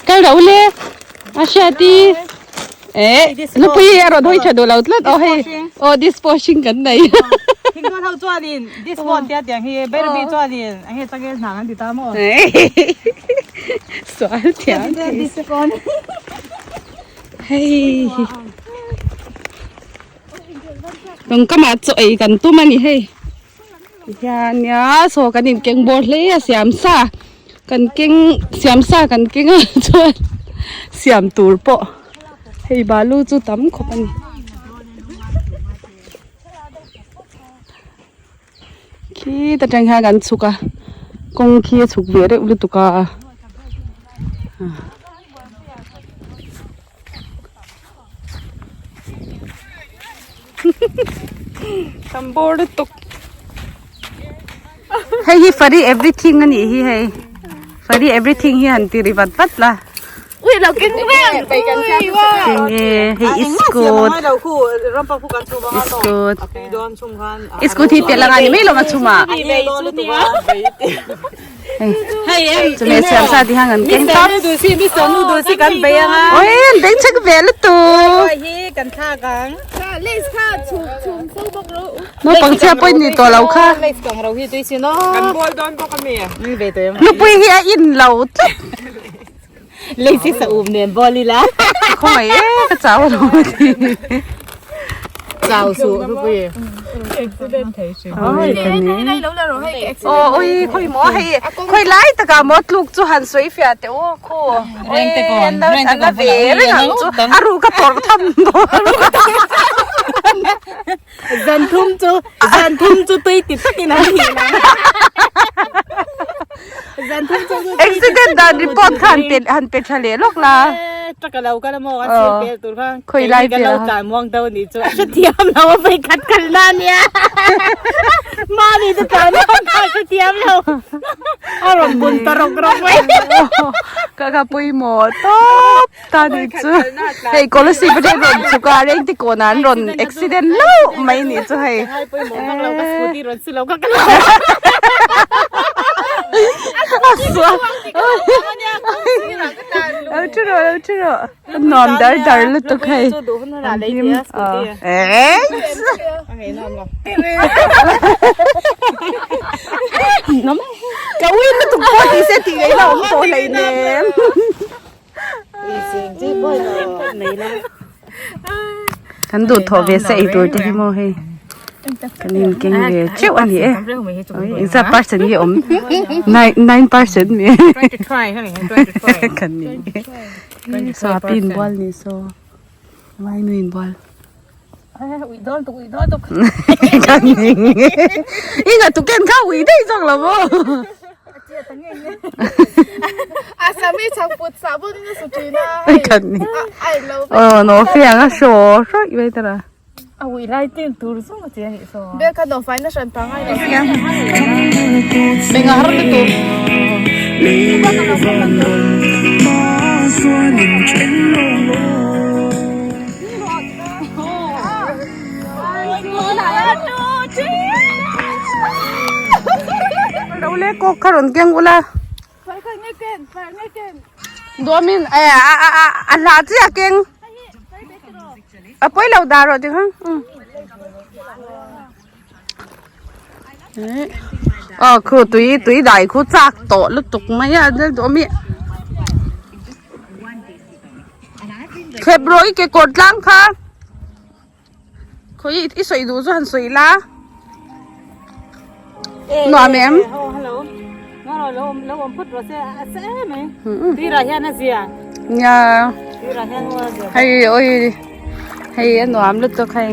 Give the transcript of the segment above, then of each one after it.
Kal ro le a hriati eh nupui a rawn hawi tha duh lo tlat aw hei aw dishwashing kan nei Thingtual ho chuanin dishwash tia tiang hi bairabi chuanin eng nge changel hnang an ti ta maw sual thiam hei tawngkamah chaw ei kan tum a ni hei. Tihian nia saw kan in keng bawr hle a siam sa kan keng siam sa kan keng a chuan siam tur pawh hei balu chu tam khawp a ni. Khi ta tang hian kan chhuk a kawng khi a chhuk ve reuh lutuk a. Tam bawr lutuk hei hi fari everything a nih hi hei fari everything hi han ti ri vat vat la Ui lo keng reng enge hei iskut iskut iskut hi tel anga ni mai lo ma chhuma hei chumi siam sa ti hang an keng tawp oi an beng chhek ve lutuk naupang chhia pawh ni tawh lo kha nupui hi a in lo tlat khawngaih e ka chau lo ti Aw ui khawi maw hei khawi lai takah maw tluk chu han sawi fiah teh u khu an la ve reng ang chu a ruh ka tawrh tham dawn zan thum chu zan thum chu tui ti takin an hih ang zan thum chu accident dan report kha han pe han pe tha leh lawk la. Truck a lo kal a maw kan sir pel tur kha Khawi lai kan lo tlan muang deuh a nih chu a hrethiam lo a vei khat kal na ania mahni te tlan muang kha a hrethiam lo a rawn bun ta rawk rawk mai ka ka pawimawh tawp ta nih chu hei Kolasib atang rawn chhuk a Rengti kawnah an rawn accident hlauh mai nih chu hei pawimawh vak lo ka scooty rawn si lo ka ka lo a sual Lo thu rawh lo thu rawh ka nuam dar dar lutuk hei an hlim ka ui lutuk pawh tih se tih ngaihna awm tawh hleinem kan duh thawh ve se eitur te hi maw hei kan in keng ve teuh a ni e engzat percent nge awm nine nine percent mi kan ni e sapi inbual ni saw vainu inbual kan ni i nga tuken kha ui daih zawk lo maw. Aw no fiang a hraw hrawih mai tara. Lo le kawk kha rawn keng ula. Dawmin a a a a hla chiah keng. A pawi lo dah rawh ti kha. Aw khu tui tui dai khu chak tawh lutuk mai a dawmi. Thlep rawh i kekawr tlang kha. Khawi i sawi duh chu han sawi la. Nuam em? Nia. Hei oi hei a nuam lutuk hei.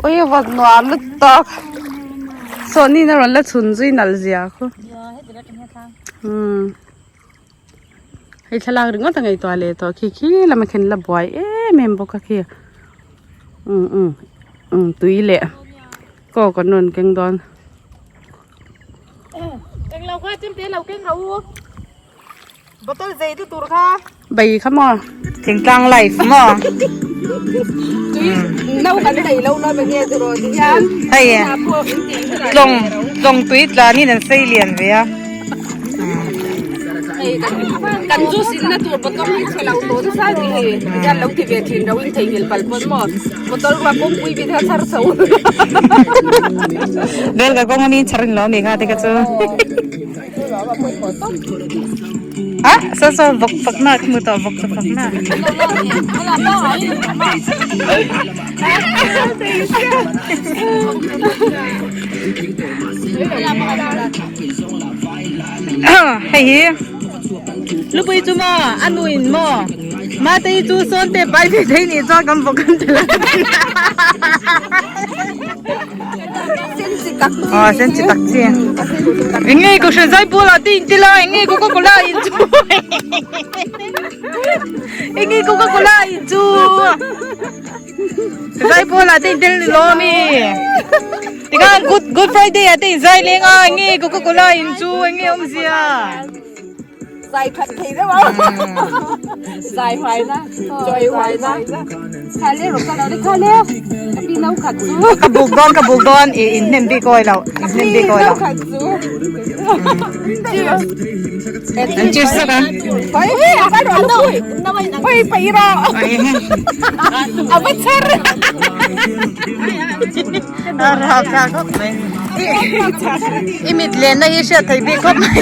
Ui vawt nuam lutuk sawhni na rawn la chhun zui nalh zia khu umm hei thlalak ringawt a ngaihtuah leh tawh khi khi lama khin la buai em em bawk a khi umm umm umm tui leh coke an rawn keng dawn. Bai kha maw? Thingtlang life maw? Tui no kan nei lo la nge tiraw ti hian. Hei tlawng tlawng tui tlanin an sei lian ve a. Hei kan kan zu sin na tur bottle hi chhe lo tawh nasa ni hi. Tihian lo ti ve thin ro in theihnghilh palh pawn maw bottle ruak kawngpui bik kha chhar chho. Bel ka kawng ami chhar in lo ni kha te kha chu. Ah, so so vok fak na mu to vok to fak na. Hei hi lupui chu maw a nu in maw mate hi chu sawn te pai ve thei nih chuan kan vawk an tel a sen chi tak chi eng nge ko hre zai pawl ah te in tel a eng nge coca cola in chu eng nge coca cola in chu zai pawl ah te in tel ni lo ami tikhan good good friday ah te in zai leng a eng nge coca cola in chu eng nge awmzia. Zai khat thei deuh a zai huai na chawi huai na kha le rawh ka lo le kha le ka pi no khat chu ka buk dawn ka buk dawn i in hnem bik awi lo in hnem bik awi lo khat chu an cheers sak a pai a ka rawh lu pai pai rawh a va chhar a rap thlak khawp mai i mit len na hi hriat thei bik khawp mai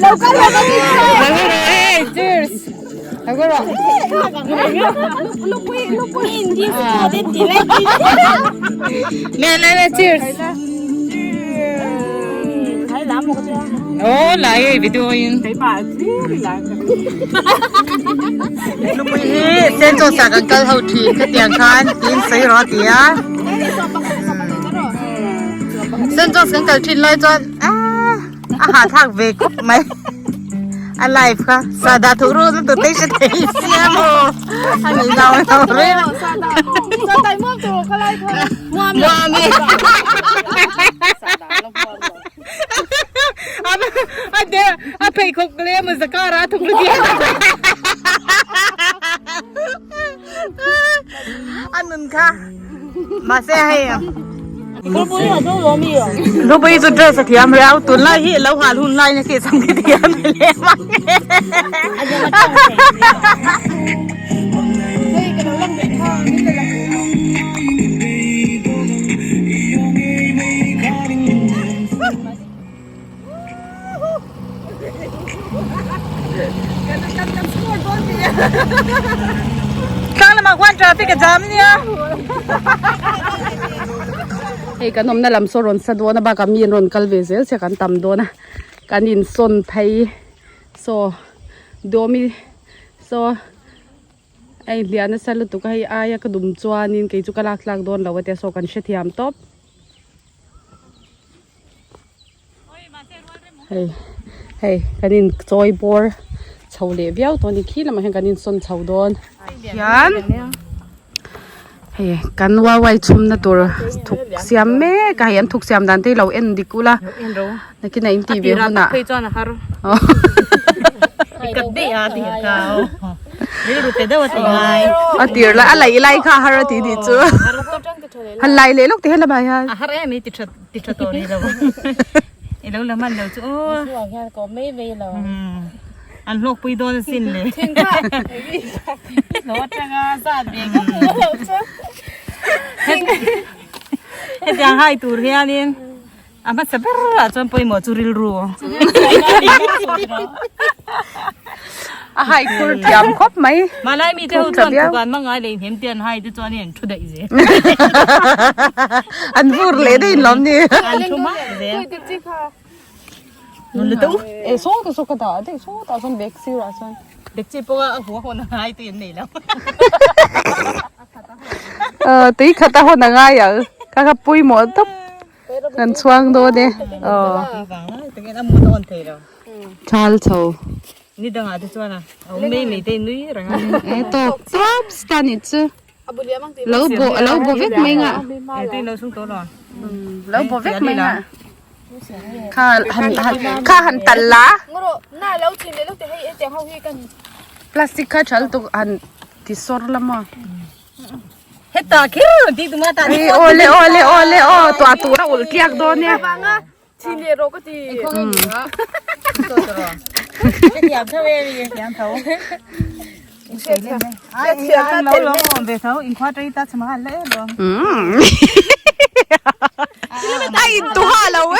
lo kal lo ka hey cheers lo kal rawh le le le cheers oh lại ei video in Lupui hi Saint John's ah kan kal ho thin khatiang khan tiin sawi rawh a ti a Saint John's kan kal thin lai chuan aaa a hahthlak ve khawp mai a life kha sada thuh ru na tur te hre thei sia maw a ni lo lo reng muami a pheikhawk leh a mawza kara a thawk lut hian a nun kha mahse hei Lupui chu dress a thiam riau tunlai hi lo nghal hun lai na khi chang khi thiam leh mang Tlang lamah khuan traffic a jam ania. Hei kan awmna lam saw rawn sa dawn a bakah mi an rawn kal ve zel che kan tam dawn a kan insawn phei saw dawmi saw a inhliah nasa lutuk a hei aia ka dum chuanin kei chu ka lak tlak dawn lo a tia saw kan hrethiam tawp. Hei hei kan in chawi bawr chho leh viau tawh a ni khi lamah hian kan in sawn chho dawn hian hei kan waiwai chhumna tur thuk siam mek a hei an thuk siam dan te hi lo en dik ula nakinah in tih ve hunah a tir lai a laih lai kha a har a tih nih chu han lai leh lawk te hian lamah hian. Ti tha tawh rih lo. I lo la hman lo chu aw. Chuang hian ka awm mai mai lo. An hlawk pui dawn asin le. Lo atanga zat ve ka hmu lo chu. Hetiang hai tur hianin a hmasa ber ah chuan pawimawh chu rilru. A hai khur thiam khawp mai. Malai mi te ho chuan thukan mangai leh inhem te an hai te chuan in thu daih zel. An vur leh daih in lawm ni. An thu mak zel. Nun le teuh. E saw te saw ka dah daih saw tah sawn bag sir ah sawn. Bag chi pawh a hua hawn a ngai tui an nei lo. Tui khat a hawn a ngai ang. Kha kha pawimawh tawp. Kan chhuang dawn e. Aw. Thal chho. Ni dangah te chuan a awm mai mai te nui reng a. E tawk tawp sta nih chu. Lo bo lo bo vek mai nga. E tui lo sung tawh lo. Lo bo vek mai nga. Kha han han kha han tal la. Plastic kha thal tuk han ti sawr la maw. Heta kher ti tuma ta Ei awle awle awle aw tuah tur a ulh tliak dawn nia. A intuha lo e.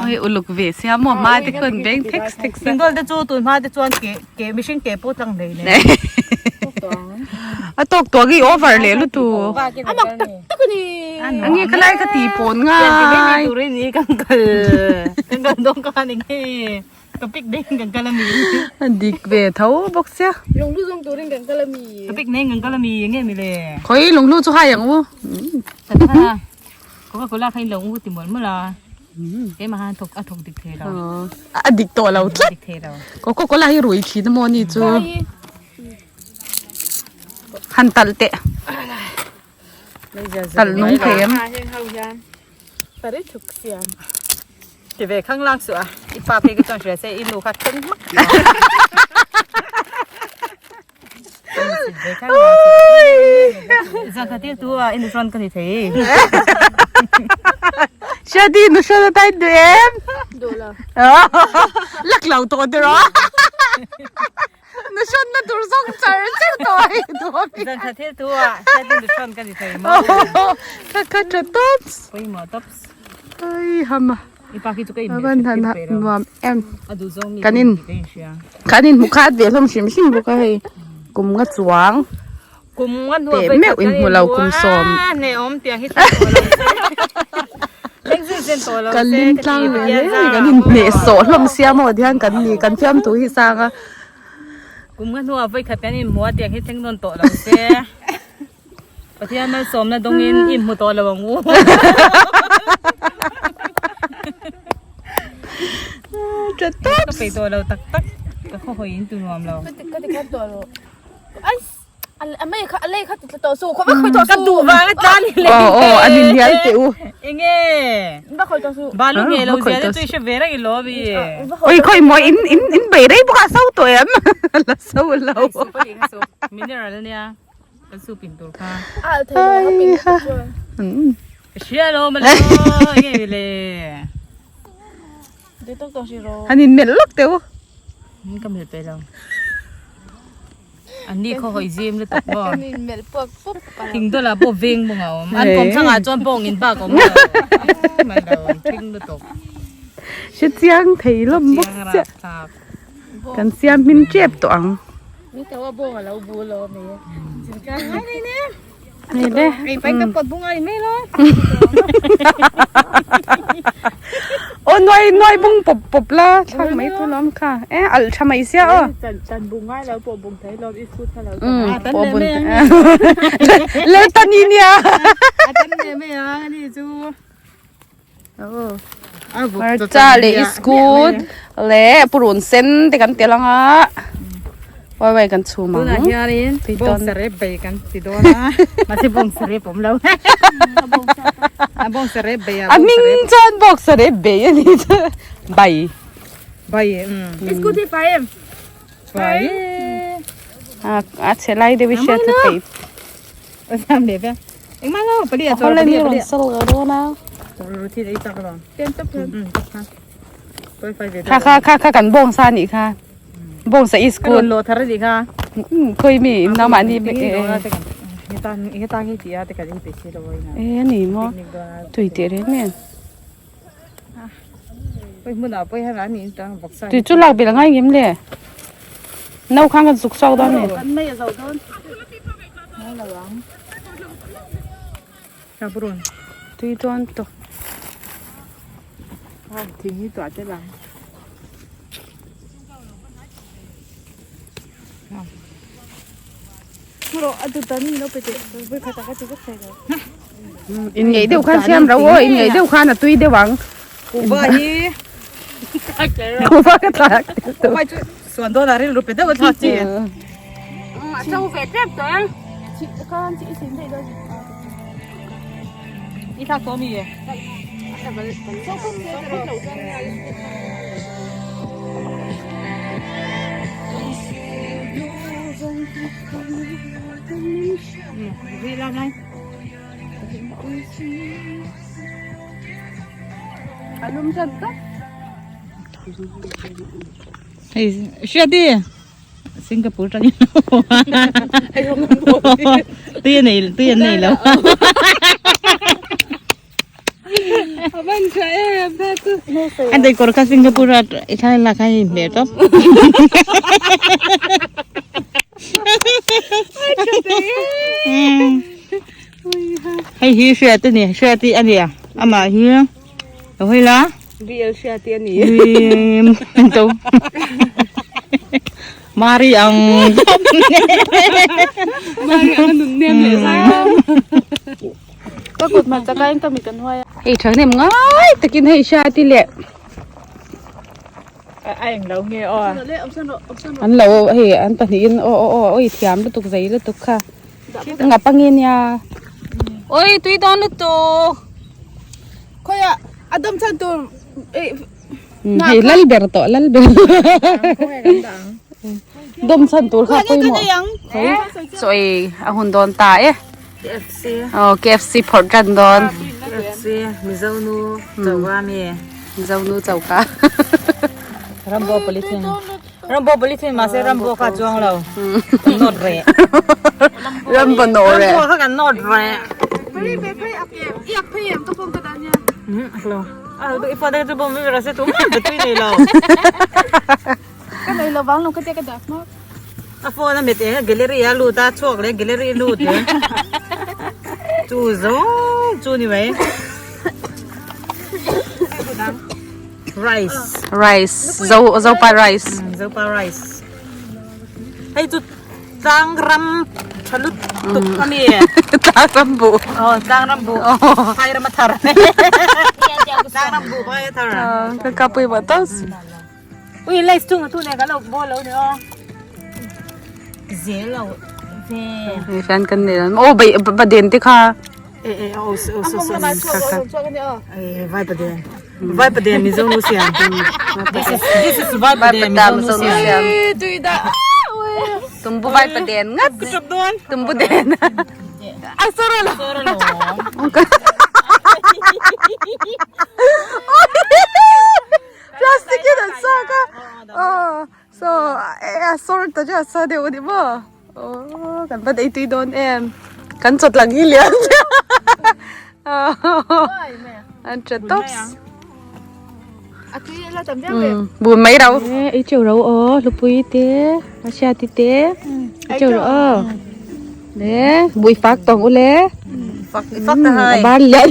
Oi uluk ve sia maw hma te khawn beng thek thek sa. A tawk tuah hi over leh lutu. Ange ka lai ka ti pawn ngai. A dik ve tho bawk sia. Khawi lunghlu chu hai ang u. A dik tawh lo tlat. Coca cola hi rui thin amaw ni chu. Han talh teh. Talh nung thei em. Ti ve khang lang suh a i pa phei ka chuan hria se i nu kha then hmak Zan kha tir tu a i nu chuan ka ni thei. Shadi nu hran a tai duh em? Duh lo. Lak lo tawh tiraw? Nu hran na tur zawng char char tawh a hei duh a mi. Zan kha thil tu a Shadi nu hran ka ni thei maw? Kha kha tha tops. Pawimawh tops. Ai hama. I pa khi chu ka in Avan han nuam em. A duh zawng mi Kan in kan in hmu khat ve hlawm hrim hrim bawk a hei. Kum nga chuang. Kum nga hnuah Teh meuh in hmu lo kum sawm. Ne awm tiang hi tawh lo se. Leng zui zen tawh lo se. Kan lim tlang ve hle mai kan in hneh sawh hlawm sia maw tihian kan ni kan fiam tu hi sang a. Kum nga hnuah vawi khat kan in hmu a tiang hi thleng nawn tawh lo se. Pathian malsawmna dawngin i hmu tawh lo ang u. Tha tawp. Ka peih tawh lo tak tak. Ka khaw hawi in tu nuam lo. Ka ti khan tawh lo. Ai a mei kha a lei kha ti tla tawh su khaw va khawi tawh su. Ka duh vang a tlan hi le. Aw aw an in hial teh u. Enge. Va khawi tawh su. Balu nge lo zia te chu i hre ve reng i lo a mi. Oi khawi maw in in in bei rei bawk a so tawh em. La so lo. Mineral ania. Kan soup in tur kha. A al thei lo a pin ka chuan. Hria lo ma lo nge le. De tok tok si ro. Han in melh lawk teu. Ka melh pe lo. An ni khaw hawi zim lutuk maw. Kan in melh puak pup pa. Thing dawlah pawh veng bawng a awm. An kawm thlang ah chuan bawng in bak a awm lo. Mai lo thing lutuk. Hre chiang thei lawm bawk chiah. Kan siam hmin tep tawh ang. Ni le. Aw nuai nuai bung pawp pawp la thlak mai tur lawm kha e alh tha mai sia aw. Pawh bun lel ta ni nia. Hmarcha leh iskut leh purun sen te kan tel ang a wai wai kan chhum ang tunah hianin bawngsa rep bei kan ti dawn a mahse bawngsa rep awm lo a bawngsa rep bei a hming chuan bawngsa rep bei a ni chu bai bai iskut hi fai em fai a chhe lai deuh i hriat a peih Sam leh ve Engmah lo pali a chawr pali pali kha kha kha kha kan bawng sa nih kha bawng sa school lo thar nih kha khoi mi na mah ni e ani maw tui teh reng nen tui chu lak belh ngai ngem le no khan kan zuk chhuak dawn a ni. Tui dawn tawh. In ngeih deuh khan siam ro aw in ngeih deuh khan a tui deuh ang. Kuhva hi Kuhva ka thlak Kuhva chu suan dawn a rilru pe deuh a thlak chi. A to ve tep tawh ang. Chi khan chi i sin daih dawn. I thlak tawh mi? Hei hriat i Singapore tangin tui a nei tui an nei lo an dei kawr kha Singapore a i thla lak kha hei hmeh tawp hei hi hriat a ni hriat i a nia amah hi lo hawi la. BL hriat i a ni. To. Mari ang. Mari ang nun nem leh zai. Ka kut hman chakain ka mi kan huai a. Hei tha hnem ngai takin hei hriat i leh. A eng lo nge aw. An lo hei an pahnihin aw aw aw oi thiam lutuk zei lutuk kha. Ngap ange nia. Oi tui dawn lutuk. Khawiah a dawm chhan tur hei lal ber tawh lal ber dawm chhan tur kha pawimawh chaw ei a hun dawn ta e KFC aw KFC phawrh tan dawn KFC Mizo nu choka mi Mizo nu choka Rambo polythene Rambo polythene mahse Rambo kha chuang lo kan nawt reh Rambo nawh reh Rambo kha kan nawt reh A phone a met eng a gallery a lut a chhuak leh gallery a lut leh chu zawng chu ni mai rice rice zo zopa rice zopa rice hei chu tlang ram tha lutuk a mi tlang ram buh aw tlang ram buh phai ram a thar tlang ram buh phai a thar ka kapui mah tos ui light chung a tu nen kan lo bawl lo ni aw zel lo ve ni fan kan nei aw bai ba den te kha e e aw so so so e vai pa den vai pa den mizo nu siam this is this is vai pa den mizo nu siam tumbu vai pa den ngat tumbu den a soro lo soro lo plastic in an sak a aw so a sawr ta chu a sa deuh a ni maw aw kan va nei tui dawn em kan chawt lang hi lian an tha tawp bun mai rau ei cheu rau aw hlupui te a hriati te ei cheu rau aw le bui fak tawng u le fak fak ta hai a ban lian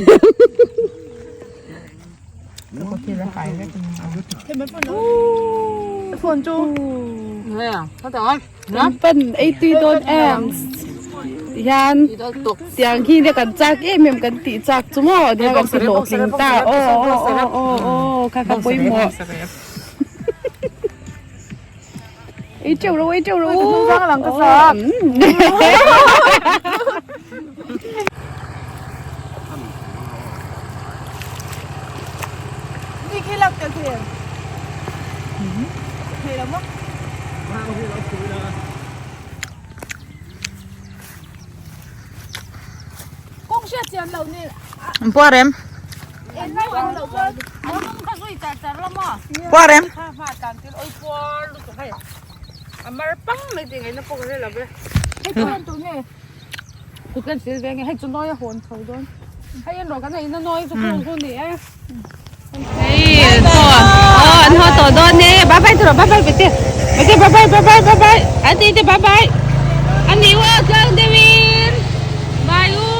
Pan ei tui dawn em hian tiang hi nia kan chak em em kan tih chak chu maw nia kan ti hlawhtling ta aw aw aw aw aw kha kha pawimawh ei teuh ro ei teuh ro Puarem Puarem Hei chaw aw an haw tawh dawn e bye bye tawh bye bye bete bete bye bye bye bye bye bye an ti te bye bye an ni u tlang deuhin bye u.